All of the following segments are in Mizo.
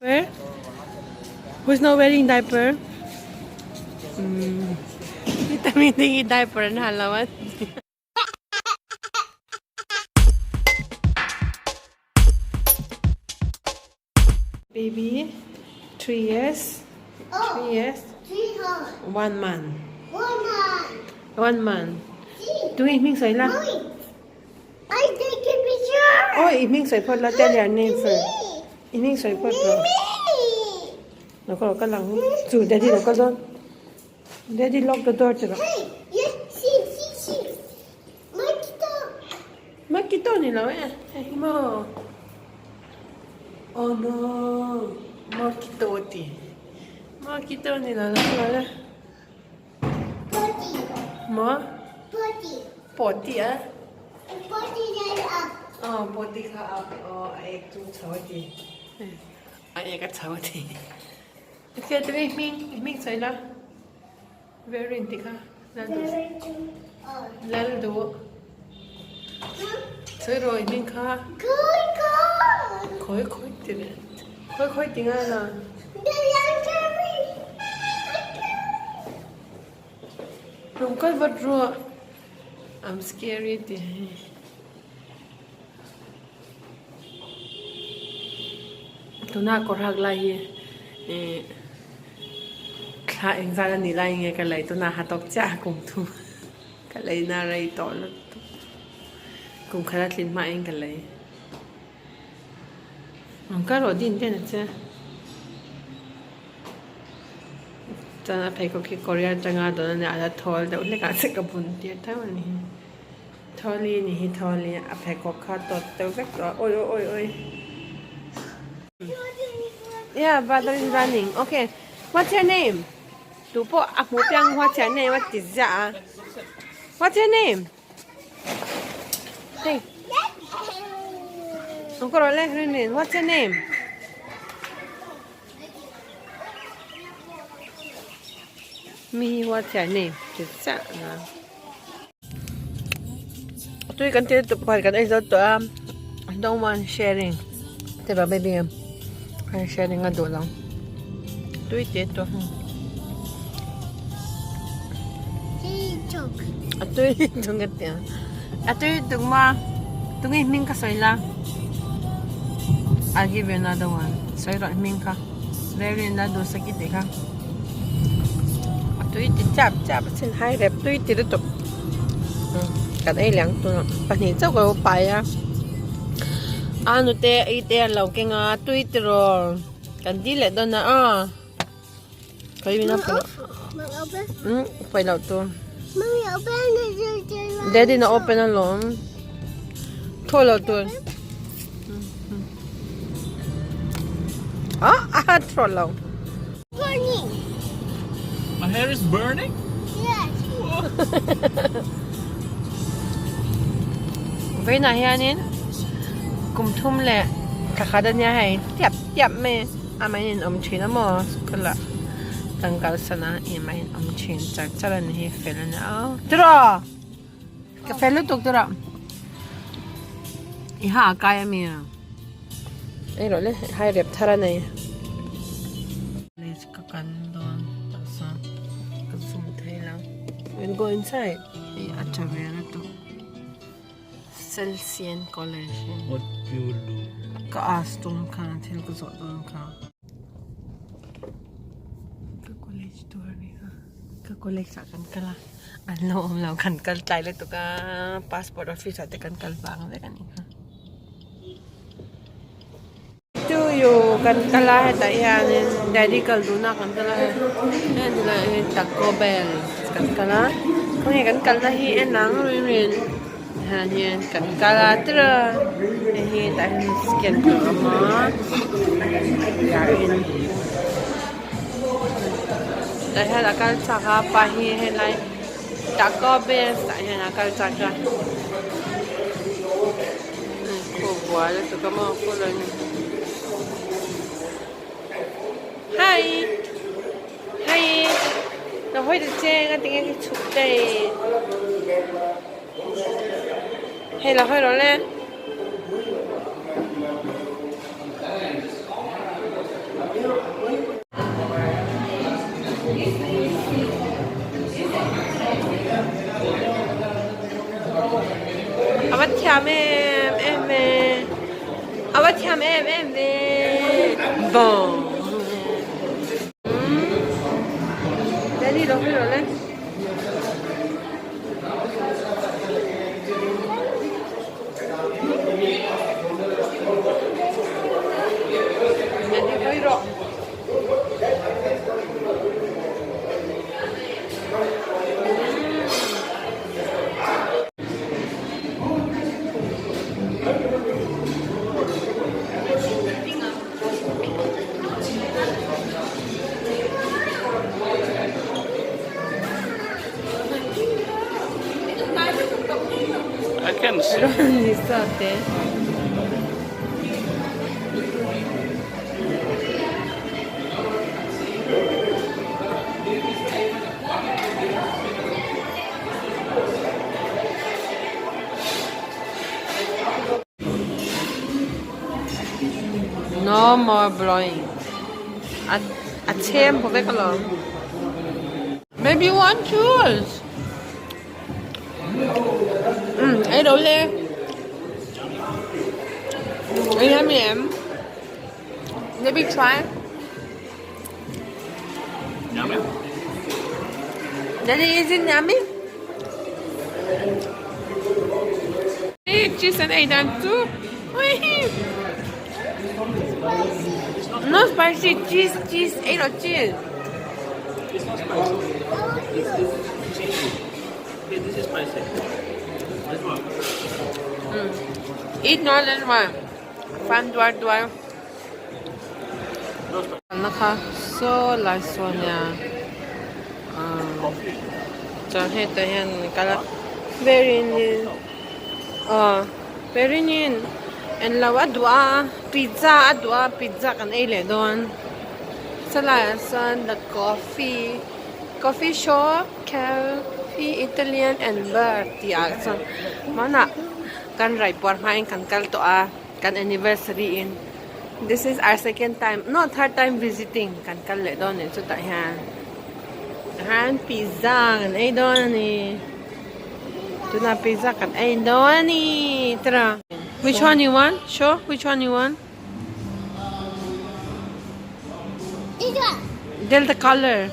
Who's not wearing diaper? Vitamin D diaper an ha lo a. Baby, 3 years, 3 years, 1 month, 1 month. Tunge hming sawi la? Oi, i hming sawi phawt la, tell your name first. I hming sawi phawt rawh. Lo kal rawh, kal ang. Chu, daddy lo kal dawn. Daddy lock the door ti rawh. Makito ni lo e. Hei maw. Oh no. Makito ti. Makito ni lo lo kal rawh. Maw? Pawh ti a? Aw, pawh ti kha a aw a ek chu chho a ti. A ek a chho a ti. Tia tu i hming, i hming sawi la. Verin ti kha. Lal duh. Sawi rawh i hming kha. Khawi khawi ti leh. Khawi khawi ti ngai la. Rum kal vat ruah. I'm scary ti. Tuna kawr hak lai hi ih thla engzat a nih lai nge ka lei tuna ha tawk chiah a kum thum ka lei na rei tawh lutuk kum khat a tlin hmain ka lei ang ka rawh din ten a che chuan a pheikhawk hi Korea atanga dawn a nia a la thawl deuh hlek ah che ka bun tir tho a ni. Thawli ni hi thawli a pheikhawk kha tawt deuh vek tawh a awi awi awi Yeah brother is running okay what's your name tu pawh a hmuh piang what's your name a ti ziah a what's your name hey ang kawr le rin what's your name mi hi what's your name ti ziah a. Tui kan thil tuk pakhat kan ei zo tawh a I don't want sharing te ba baby a sharing a duh lo tui te tawh a tui tung ka tia a tui tuk ma tunge hming ka sawi la I'll give you another one sawi rawh hming kha Varian la duhsaki tih kha a tui ti chap chap a chin hai rep tui ti lutuk kan ei leh ang tunah pahnih chauh ka lo pai a a nute ei te an lo keng a tui tiraw kan dil leh dawn a aw pawi loh tur daddy na open alawm thaw loh tur. Ah, ah, trollo. Burning. My hair is burning? Yes. Vawiinah hianin kum thum leh thla khat ania hei tiap tiap mai a amah in awm thin a maw school ah kan kalsan a amah in awm thin char char a ni hi fel a nia aw tiraw. Ka fel lutuk tur a i ha a kai a mi a ei rawh le hai rep thar a nei ka kan dawn taksa ka zoom thei lo we'll go inside hei a tha ve lutuk Salesian college what you will do ka ask dawn kha thil ka zawh dawn kha ka college tur a ni kha ka college ah kan kal a. An lo awm lo kan kal tlai lutuk a passport office ah te kan kal vang vek a ni kha. To you kan kal a hetah hianin daddy kal duhna kan kal a hei helai hi Taco Bell kan kal a khawnge kan kalna hi en ang rin rin hianin kan kal a tiraw hei hi tah hian scan tur a awm a in. Tah hian a kal chak a pa hi helai Taco Bell tah hian a kal chak a khaw buai lutuk a maw khaw ni hi hi ka hawi ta cheng a tinge ka chhuk daih hei lo hawi rawh le. Boom. Daddy lo hawi rawh le. Daddy hawi rawh. I can see. No more blowing. A a chhem pawh vek alawm. Maybe you want choose. Um ei lo le. Ei em em. Maybe try. Yummy. Daddy, is it yummy? Hey, cheese and egg dan too. No spicy cheese, cheese, ei lo cheese. It's not spicy. It's, it's cheesy. Okay, this is spicy. This one. Eat not this one. Fan duar duar. No spicy. Na kha saw lai saw nia chuan hetah hian kal a verin aw verinin englo a duh a pizza a duh a pizza kan ei leh dawn chulaiah sawn the coffee coffee shop cafe italian and bar tih ah chuan hmanah kan raipuar hmain kan kal tawh a. Kan anniversary in this is our second time no third time visiting kan kal leh dawn nih chutah hian han pizza kan ei dawn a ni tunah pizza kan ei dawn a ni tira which one you want show which one you want This one. Tell the color.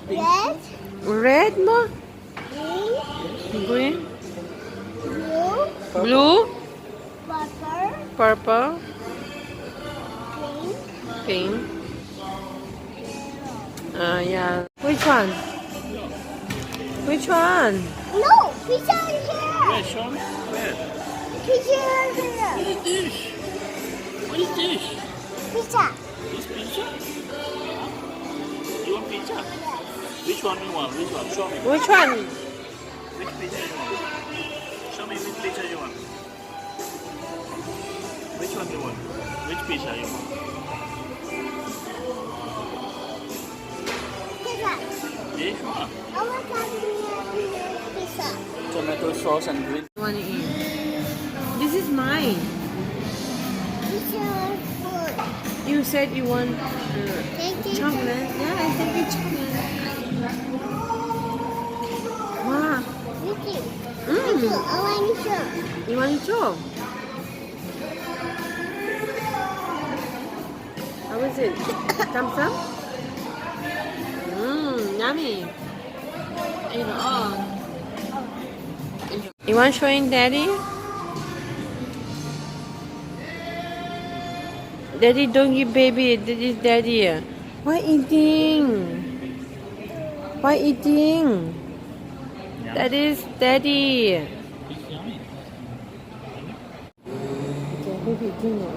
Red. Red mo? Green. Green. Blue. Blue. Purple. Purple. Pink. Pink. Yeah. Which one? Which one? No, pizza is here. Where, show me. Where? Pizza is here. What is this? What is this? Pizza. This pizza? Huh? You want pizza? Which one you want? Which one? Show me. Which one? Which pizza you want? Show me which pizza you want. Which one you want? Which pizza you want? Pizza. This one. I want pizza. Tomato sauce and green. You want to eat? This is mine. Pizza food. You said you want Thank you. chocolate. Yeah, I think it's chocolate. Wow. Me too. Me too. I want some. You want it too? How is it? Thumbs up? Yummy. Eat it all. You want showing daddy? Daddy, don't give baby. This is daddy. Why eating? Why eating? That is daddy. It's yummy. Okay, baby eating rồi.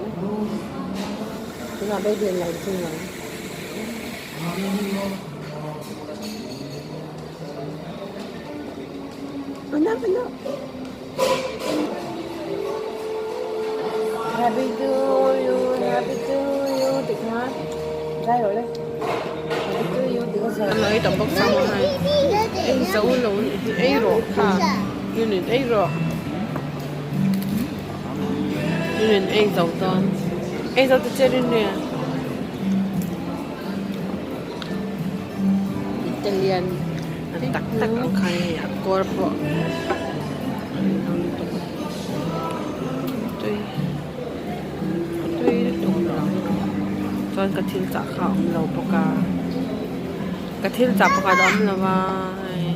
Chúng là baby lại eating rồi. Enough, enough. Happy to you, happy to you. Thì hát. Ra rồi đây. Happy to you thì có giờ. Lấy tầm bốc xong rồi. Ei zo lo ei rawh kha Yun ei rawh Yun ei zo dawn ei zo te che rin nia Italian an tak tak ang kha hei a kawr pawh tui. Chuan ka thil chah kha a awm lo bawk a. Ka thil chah pakhat a awm lo a hei.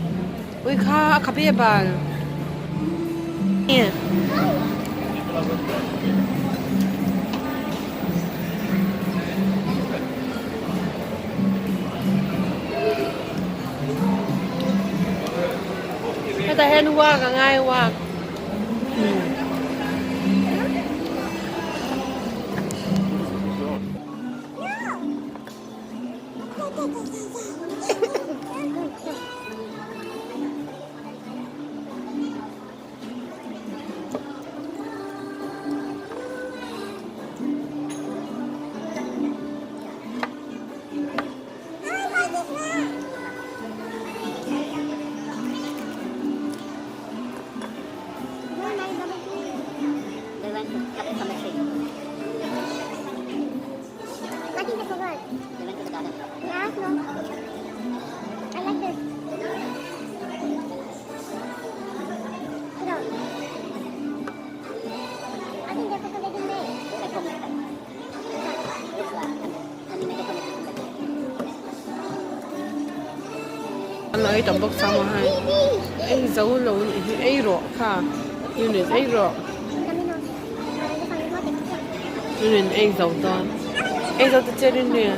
Ui kha a khap e bal. Hetah hian walk a ngai walk. An ei tam bawk sa maw hei ei zo lo nih hi ei rawh kha unit ei rawh unit ei zo dawn ei zo ta che rin nia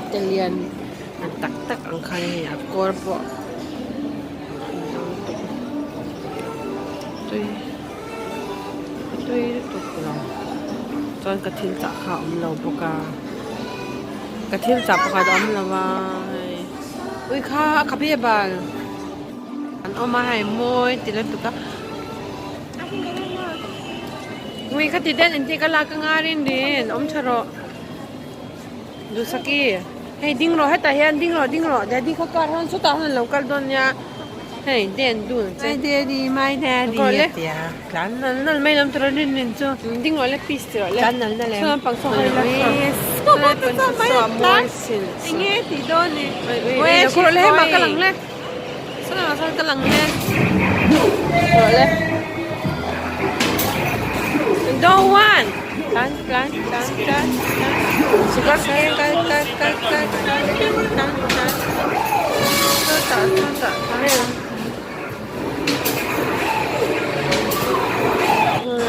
Italian tak tak ang kha hei a kawr pawh tui tui lutuk lo chuan ka thil chah kha a awm lo bawk a ka thil chah pakhat a awm lo a hei ui kha a khap e bal an awm a hei mawi ti lutuk a ui kha ti den engtin ka lak anga rin rin awm tha rawh. Duhsaki hei ding rawh hetah hian ding rawh ding rawh daddy khaw kar hawn sawtah hawn an lo kal dawn nia hei den dun che My daddy my daddy rawh le a tia tlan nal nal mai lam tura rin rin chu ding rawh le peace ti rawh le tlan nal nal em saw lampang saw hawi la saw saw saw mawi sin enge tih dawn ni where she is going ka lang le saw lamah sawn ka lang le rawh le don't want Tlan tlan tlan tlan tlan suka kal kal kal kal kal kal tlan tlan sawtah sawtah tlan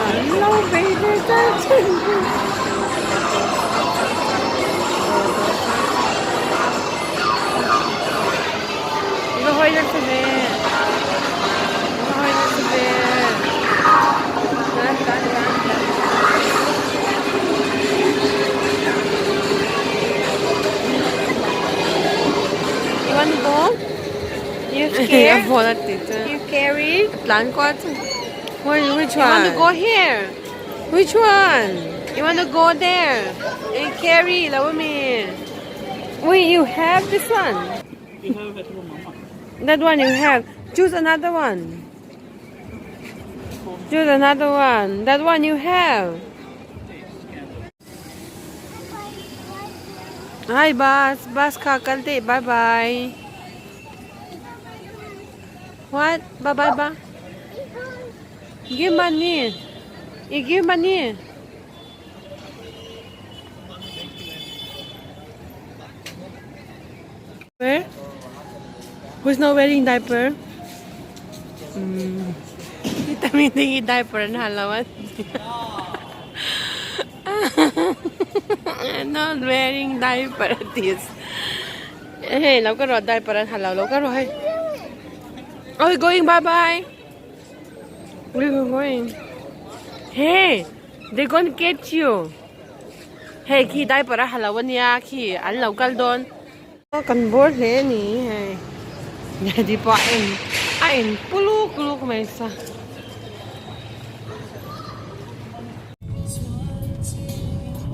an lo bei ve char char I va hawi nasa ve i va hawi nasa ve tlan tlan tlan tlan. You want to go? You scared? You carry? Tlan kual chu. Which You want one? to go here? Which one? You want to go there? You carry lo mi. Wait, you have this one. You have it for mama. That one you have. Choose another one. Choose another one. That one you have. Hi, bus. Bus kha kal teh. Bye bye. What? Bye bye ba. Give money. You give money. Where? Who's not wearing diaper? Kita mi diaper na halawan. Not wearing diaper this. Hey, lo ka ro diaper an halaw lo ka ro hey. Oh, we going bye bye. We going. Hey, they gonna get you. Hei khi diaper a ha lo ania khi an lo kal dawn. Kan bawr hle a ni hei daddy pawh a en a en puluk luk mai sa.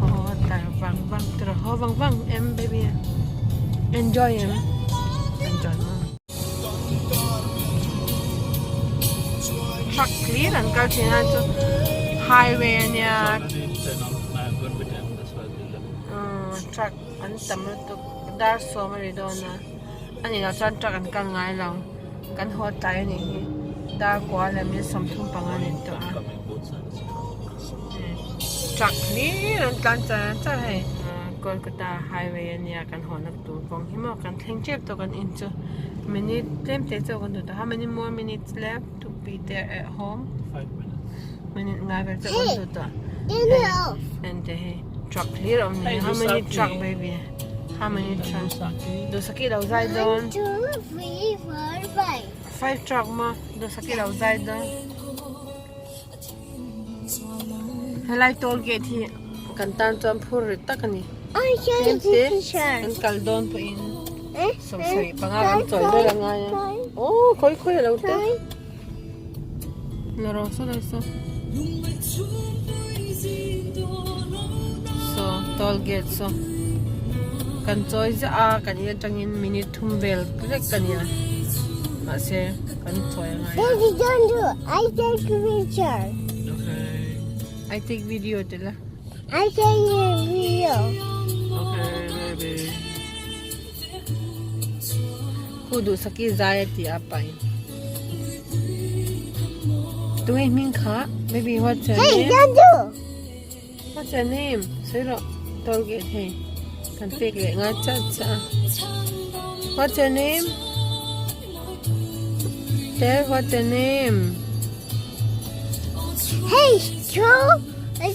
Aw tar vang vang tur haw vang vang em baby enjoy em enjoy maw. Truck clear an kal thin a chu highway ania truck an tam lutuk dar sawm a ri dawn a ani lo chuan truck an kal ngai lo kan haw tlai anih hi. Dar kua leh minute 35 a ni tawh a. Truck hlir an tlan char char hei. Kolkata highway a nia kan haw na tur kawng hi maw kan thleng tep tawh kan in chu minute tlem te chu kan duh tawh how many more minutes left to be there at home? Minute ngai vel chu kan duh tawh. Ente hei truck hlir a awm ni how many truck baby how many truck Dusaki lo zai dawn. 1 2 3 4 5. Five truck maw Dusaki lo zai dawn. Helai toll gate hi kan tan chuan phur rit tak a ni. Tlem te kan kal dawn pawhin 75 kan chawi ber a ngai a. Aw khawi khawi a lo te. La rawh saw lai saw. Saw toll gate saw kan chawi ziah a kan in atangin minute thum vel vek ka nia mahse kan chawi a ngai a. Daddy don't do I take picture. Okay. I take video te la. I take video. Okay baby. Khu duhsaki zai a ti a pahin. Tunge hming kha baby what's your Hey name? don't do. What's your name? Sawi rawh toll gate hei kan pek leh ngai chat chat a. What's your name? Tell what's your name? Hey Joe. Hei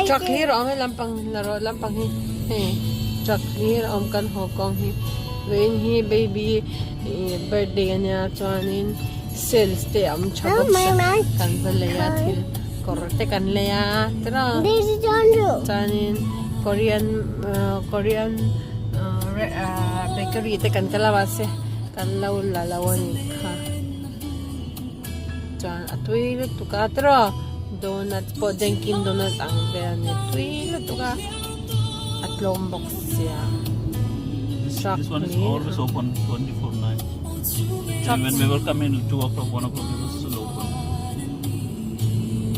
truck hlir a awm he lampang la rawh lampang hi hei truck hlir a awm kan haw kawng hi vawiin hi baby ih birthday ania chuanin sales te a awm tha bawk sia kan va lei a thil kawr te kan lei a tiraw chuanin korean ah korean ah bakery te kan kal a mahse kan lo la lo a nih kha. Chuan a tui lutuk a tiraw donut pawh Dunkin donut ang vel a ni tui lutuk a a tlawm bawk sia truck This one is hi always open 24/9. And when we were coming 2 o'clock, 1 o'clock, it was still open.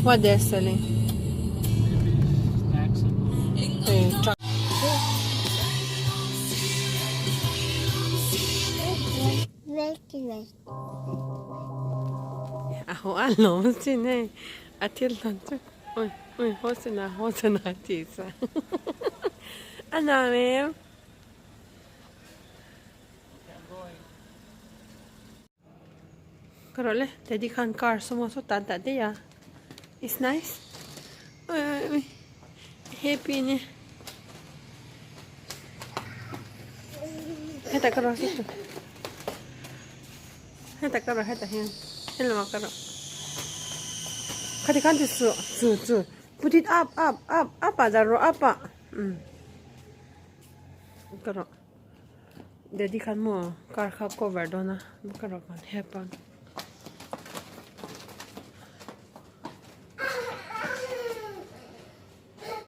What they are selling? Maybe snacks and all. Hey, truck. A haw a lawm sin hei a thil hlan chu ui ui haw sana haw sana tih sa a nuam em ka rawh le daddy khan car sawmaw saw tan tah daih a it's nice ui ui ui happy a ni hetah ka rawh saw Hetah ka rawh hetah hian helamah ka rawh khati khan ti suh chu chu put it up up up up ah dah rawh up ah umm ka rawh daddy khan maw car kha cover dawn a ka rawh kan help a.